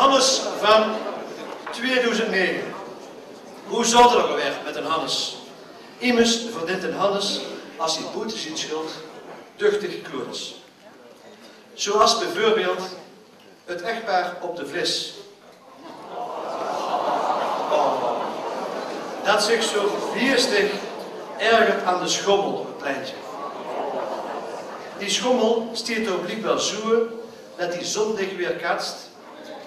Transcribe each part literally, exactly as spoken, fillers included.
Hannes van tweedoezend nege. Hoe zaot 't ouch alweer mit d'n Hannes? Immers verdient d'n Hannes, as 'r boete zien schuld, duchtig kloedes. Zoeas beveurbeeld 't echpaar op de Vlis, dat zich zoe viestig ergert aan de schommel op 't pleintje. Die schommel stiet dao bliekbaar zoe dat die zóndig weerkatst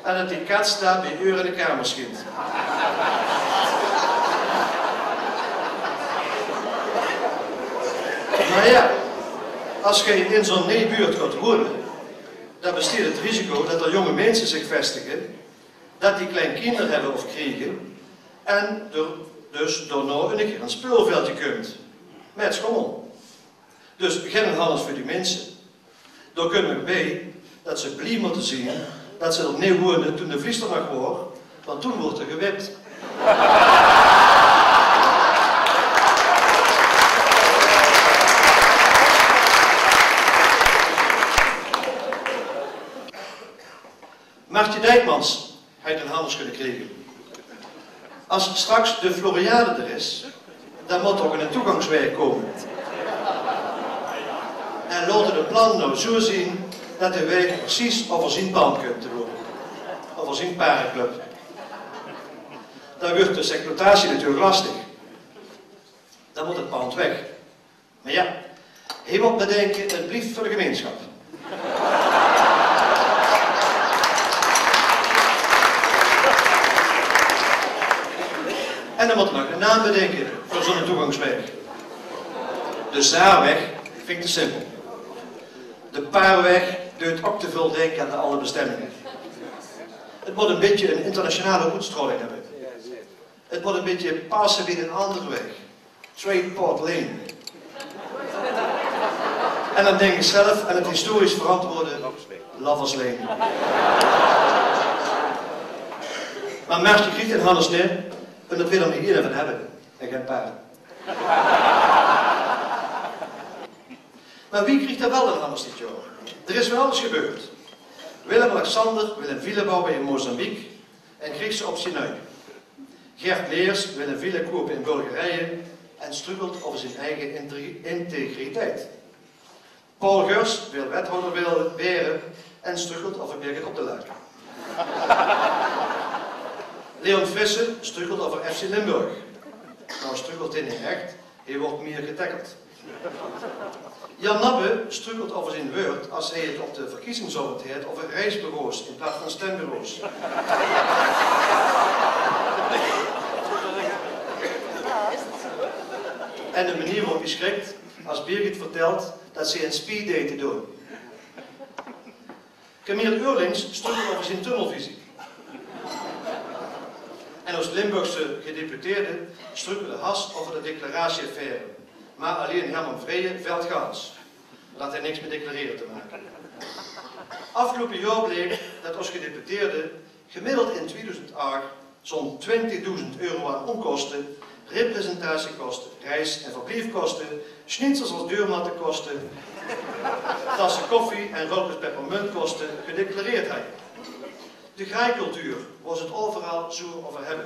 en dat die kats dao bie eur in de kamer schient. Mer jao, as geej in zoe'n neej buurt gaot wone, dan besteet 't risico dat d'r jónge minse zich vestige, dat die klein kinder höbbe of kriege en d'r dus daonao ein kier ein speulveldje kump mit schommel. Dus gen Hannes veur die minse. Dao kump nog bie dat ze blie mótte zien dat ze d'r neet woonde toen de Vlis d'r nog waor, want toen woort d'r gewipt. Martje Dijkmans haet d'n Hannes kinne kriege. As straks de Floriade d'r is, dan mót d'r ouch ein toegangswaeg kómme. En laot 't plan noe zoe zien dat de waeg precies euver zien pand kump te loepe. Euver zien parenclub. Dan wuuert dus exploitatie natuurlik lastig. Dan mót 't pand weg. Mer jao, hae mót bedinke, 't blief veur de gemeinsjap. En dan mót 'r nog eine naam bedinke veur zoe'n toegangswaeg. De Zaarweg vinj ich te simpel. De Paarweg duit ouch te väöl dinke aan de alde bestemminge. 't Mót ein bietje ein internationale oetstraoling höbbe. 't Mót ein bietje passe bie ein anger waeg. Tradeport Lane. En dan dink ich zelf aan 't historisch verantwoorde Lovers Lane. Mer Mertje krieg d'n Hannes neet, umdat veer d'r mer eine van höbbe en gen paar. Mer wae krieg d'r waal d'n Hannes dit jaor? D'r is van alles gebeurd. Willem-Alexander wil ein villa bouwe in Mozambique en krieg ze op zien nuuj. Gerd Leers wil ein villa koupe in Bulgarije en strukkelt euver zien eige intri-, integriteit. Paul Geurs wil wethouder wil-, waere en strukkelt euver Birgit op te lake. Leon Frissen strukkelt euver F C Limburg. Noe strukkelt hae neet ech, hae wuuert mier getackeld. Jan Nabbe strukkelt euver zien wäörd as hae 't op de verkiezingsaovend haet euver reisbureaus in plaats van stembureaus. En de meneer wuuert bie schrik as Birgit vertèlt dat ze ein speeddate doon. Camille Eurlings strukkelt euver zien tunnelvisie. En ós Limburgse gedeputeerde strukkelde haas euver de declaratieaffaire. Mer allein Herman Vrijen velt gans, want dae haet niks mit declarere te make. Aafgeloupe jaor bleek dat ós gedeputeerde gemiddeld in tweedoezend ach zoe'n twintigdoezend euro aan ónkoste, representatiekoste, reis- en verbliefkoste, schnitzels es deurmattekoste, tasse koffie en rookers peppermuntkoste gedeclareerd haet. De graaikultuur, wao ze 't euveral zoe euver höbbe.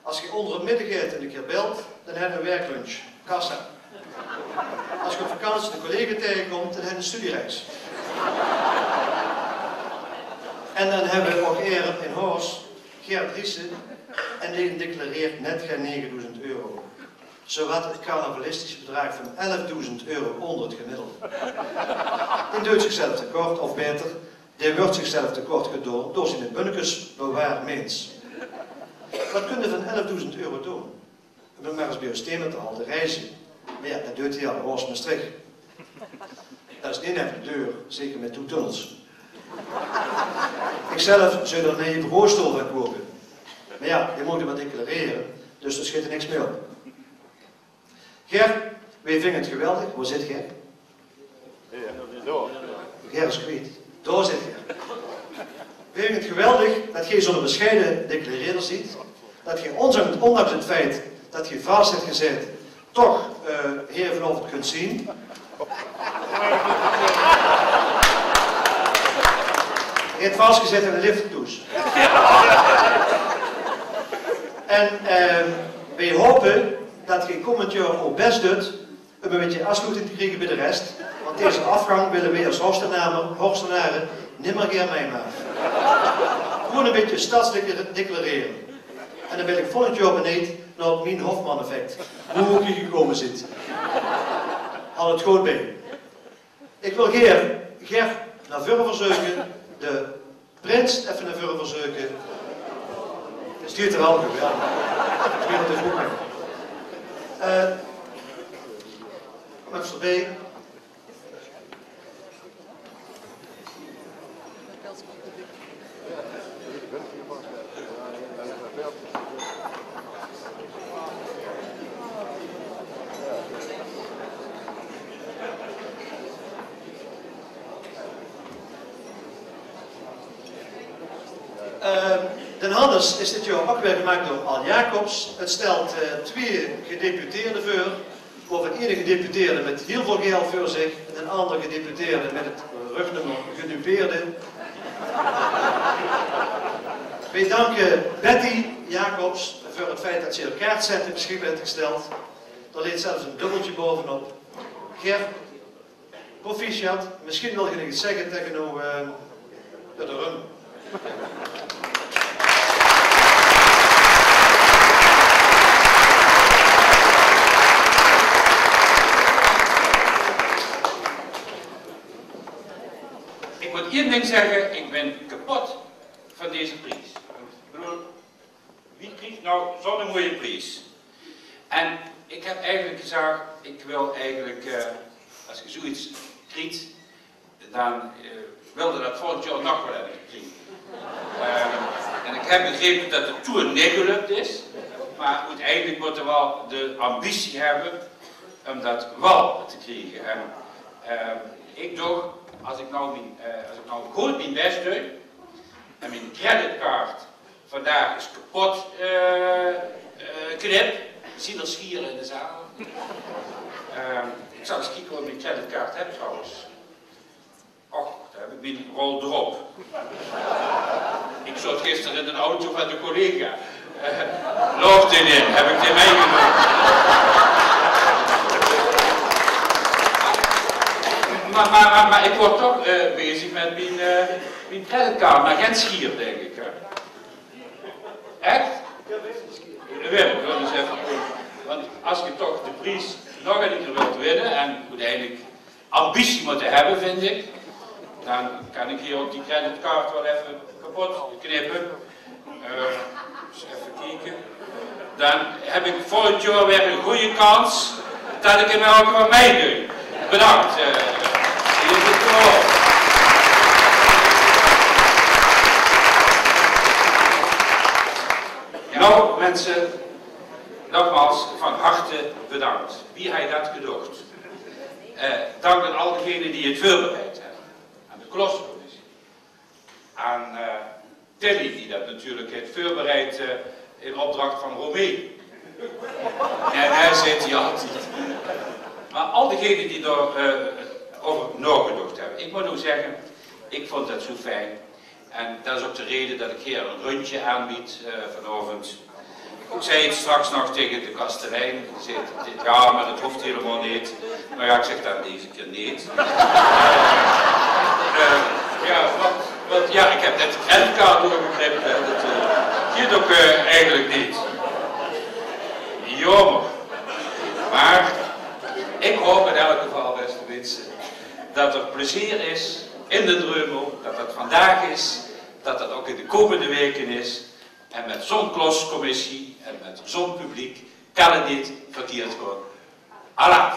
As geej ónger 't middagete ein kier belt, dan höbbe ze ein werklunch, kassa. As geej op vakantie ein collega taegekump, dan höbbe ze ein studiereis. En dan höbbe v'r ouch hie in Horst Gerd Driessen, en dae declareert net gen negendoezend euro. Zoewat 't carnavalistisch bedraag van elfdoezend euro ónger 't gemiddeld. Dae duit zichzelf tekort, of baeter, dae wuuert zichzelf tekort gedaon door zien bunnekes bewaar mins. Wat kóns se van elfdoezend euro doon? Óm 't mer ins bie ós thema te haoje, reize. Mer jao, dat duit hae al, Horst-Mestreech. Dat is neet effe deur, zeker mit twie tunnels. Ikzelf zou d'r ein bureaustool van koupe. Mer jao, dae mót wat declarere, dus dao schiet niks mie op. Ger, wae vingt 't geweldig? Wao zit Ger? Ger is kwiet. Dao zit Ger. Wae vingt 't geweldig dat geej zoe'n besjeie declareerder zeet, dat geej ondanks, ondanks 't feit dat geej vas zit gezaete, toch, eh, hie vanaovend kónt zien. Haet vasgezete in de lift thoes. En, ehm, weej hope det geej kómmend jaor ow bès dut um ein bietje aafsloeting te kriege bie de rest, want deze aafgang wille weej as Horstenamer, Horstenare nimmer gaer meimaake. Gewoen ein bietje stadsdeclarere. En dan wil ik volgend jaor beneejd nao 't Mien Hofman-effect, wie geej gekómme zeet. Haw 't good bie. Ik wil Ger, Ger nao veure verzeuke, de prins effe nao veure verzeuke. Is die d'r al? Jao. Is die d'r good? Eh, Max verbie. Ehm, D'n Hannes is dit jaor ok weer gemaak door Al Jacobs. Het stelt, eh, twieë gedeputeerde veur, wovan eine gedeputeerde mit hiel väöl geld veur zich en 'nen andere gedeputeerde mit het rugnummer gedupeerde. Weej danke Betty Jacobs veur het feit det ze häör kaartsèt ter besjikking haet gesteld. Dao ligk zelfs ein dubbeltje baovenop. Ger, proficiat. Misschien wil ge nog get zegge taenge ow, eh, de rum. Ik mót ein ding zegge, ik bin kepot van deze pries. Ik bedoel, wie kriegt now zoe'ne mooie pries? En ik heb eigelik gezag, ik wil eigelik, eh, as ge zoeëiets kriegt, dan, eh, wilde det volgend jaor nog waal effe kriege. Ehm, en ik heb begrepe det het toen neet geluk is, maar oeteindelik mótte we waal de ambitie hebbe um det waal te kriege. En, ehm, ik doch, as ik now mien, eh, as ik now good mien bès doe en mien creditcard vandaag is kepot, eh, eh, knip. Zien d'r schiere in de zaal? Ehm, ik zal ens kieke of ik mien creditcard heb trouwens. Och, dao heb ik mien rol drop. Ik zoot gister in d'n auto van de collega. Eh, loog die in, heb ik die meigenomme. Maar, maar, maar, maar ik word toch, eh, bezig met mien, eh, mien creditcard. Maar gen schier, denk ik, hè. Echt? Wim, wil eens effe, want as ge toch de pries nog ein kier wilt winne en oeteindelik ambitie mótte hebbe, vind ik, dan kan ik hier op die creditcard waal effe kepot knippe. Eh, ens effe kieke. Dan heb ik volgend jaor weer ein goeie kans det ik in elk geval meidoe. Bedankt, eh, hier is het woord. Nou, mensen, nogmaals van harte bedankt. Wie haw det gedocht? Eh, dank aan al degenen die het veurbereid hebbe. Aan de kloscommissie. Aan, eh, Tilly, die det natuurlijk haet veurbereid, eh, in opdracht van Romee. En hae zit hier altied. Maar al degenen die d'r, eh, euver naogedocht hebbe. Ik mót ow zegge, ik vond det zoe fijn. En det is ok de reden det ik hier ein rundje aanbied, eh, vanaovend. Ik zei het straks nog taenge de kastelein. Die zei: "Dit, jao, maar det hoof hielemaol neet." Maar jao, ik zeg dan deze kier neet. Eh, jao, want, want jao, ik heb net de creditcard doorgeknipt, hè. Det, eh, giet ok, eh, eigelik neet. Jaomer. Maar ik haop in elk geval, beste minse, det d'r plezeer is in de Dreumel, det det vandaag is, det det ok in de kómmende waeke is. En met zoe'n kloscommissie en met zoe'n publiek kan het neet verkeerd gaon. Alaaf!